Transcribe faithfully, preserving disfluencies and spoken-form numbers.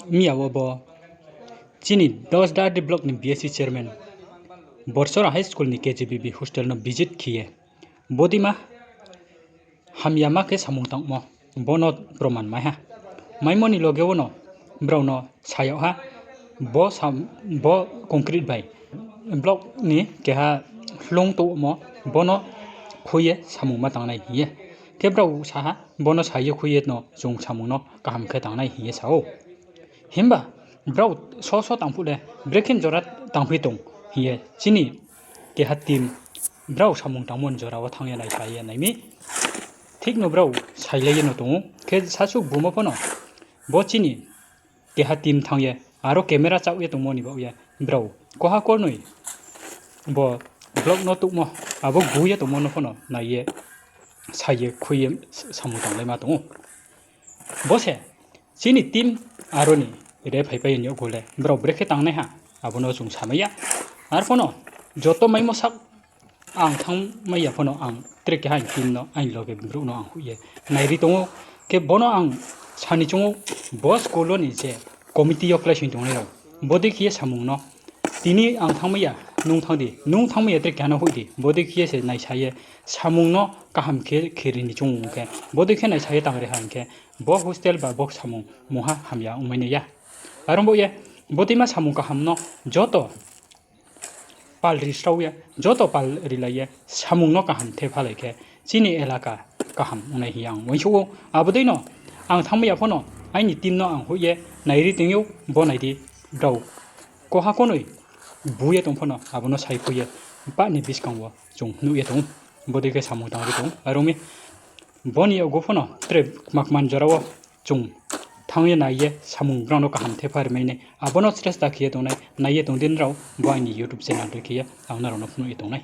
Miya wo bo chini Dasda R D block ni B S C chairman Borsora High School ni K G B B hostel no visit khe ye bodeima hamyama khe samung tangmo, bo no proman mai ha. Maimo ni loge wo no brao no sa yag ha, bo concrete bai block ni keha hloung touhmo, bo no khui ye samung ma tang nai hing ye. Khe brao sa ha, bo no sa ye khui ye no chung samung no kaham khe tang nai hing ye sa ou. Himba brao so so tang phuh le, brekhe jora tangphi tong hing ye chini keha team brao samung tangmo ni jora wo thanng ye naisa ye nai mi. Thik no brao sailai ye no tong ou. Khe sasuh bumo pho no bo chini keha team thanng ye aro camera chaoh ye tongmo ni baoh ye brao koha kornoi bo block no touhmo, abo gu ye tongmo no pho no nai ye, sa ye khui ye samung tanglaima tong ou. Bo se chini team aro ni re phaipai ni yakgu le brao brekhe tangnaiha, abo no chung samai ya. Arphuh no joto maimo sak ang thanngmai ya pho no ang tre keha aini team no, aini loge brouh no ang hoih ye nairi tong ou. Khe bo no ang sani choung ou, bo school wo ni je committee yo kláisoing tongnai rao, bodei khe ye samung no tini ang thanngmai ya, nung thanng di, nung thanngmai ya tre keha no hoih di, bodei khe ye se naisa ye samung no kaham khe kheri ni choung ou khe, bodei khe naisa ye tangri ha hing khe, bo hostel ba bo samung mungha hamya ongmai nai ya. Are ong baoh ye bodeima samung kaham no joto pal ri srao ye, joto pal rilai ye samung no kaham the phalai khe chini elaka kaham ongnai hing ye ang uaingsouh ou. Abo dei no ang thanngmai ya pho no aini team no ang hoih ye nairi tong ou, bo nai di, brao koha konoi bu ye tong pho no abo no sai khui ye pah ni buskang wo chung nuh ye tong ou. Bodei khe samung tangri tong ou. Are ong mi bo ni yakgu pho no tre kma kma ni jora wo chung thanng ye nai ye samung brao no kaham the pha rimai nai, abo no chesta khe ye tongnai, nai ye tong di nrao bo aini YouTube channel re khe ye ang nrao no phnuh ye tongnai.